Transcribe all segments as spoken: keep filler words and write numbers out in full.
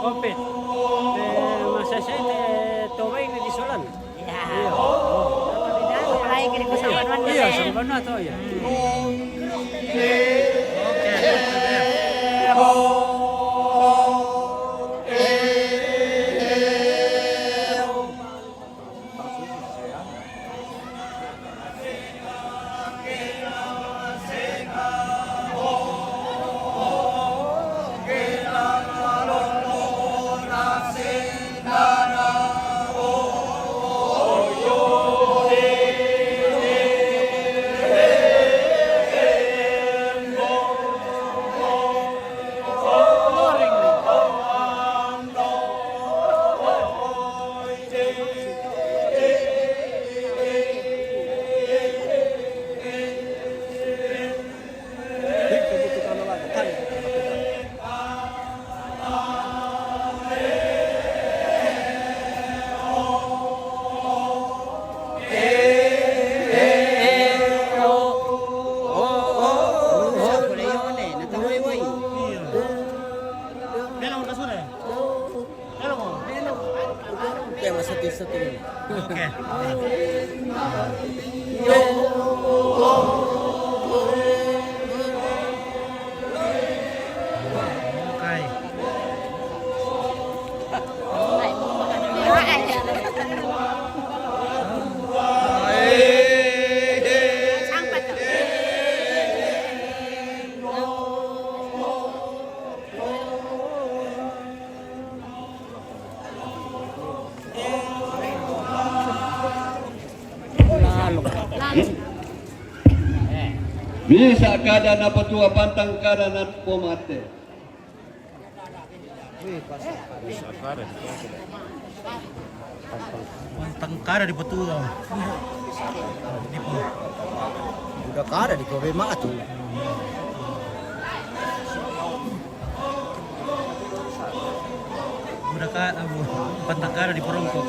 Komplit. Eh, masa saya te tobai ni di Solan. Iya. Iya. Apalagi di Solan. Iya, Solan atau ya. Tema satu-satu. Oke. Oke. Bisa kada napatua pantang kada napomate. Pantang kada dipatua. Udah kada di kobe matu. Udah ka, abu, pantang kada diparongkok.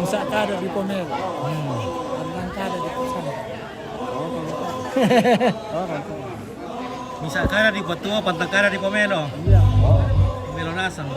Bisa kada dipomelo. Hmm. Pantang kada dipasang. Bisa kada dipatua, pantang kada dipomelo. Iya. Pomelo nasang.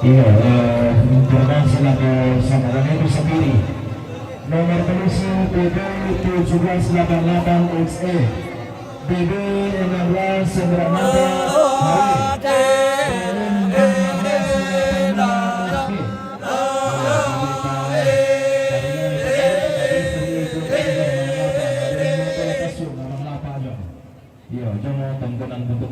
Iya, eh, informasi lagu sama itu sendiri. Nomor polisi B B tujuh belas delapan delapan X E. B B enam belas sembilan enam. Iya, jangan tongkonan bentuk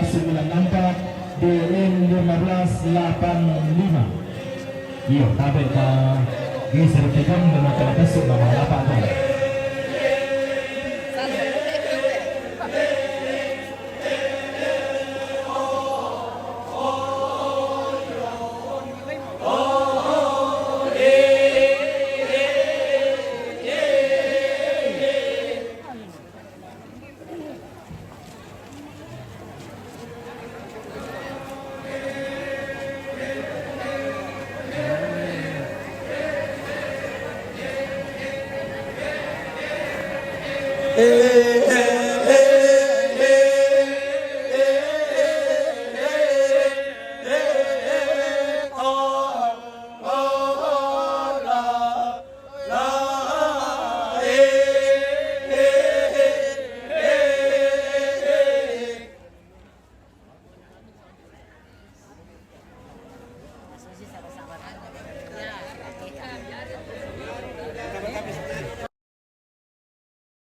Sembilan empat, D N lima belas lapan lima. Iyo, tabe ka geser tikam dengan kena besuk nama lapan tu.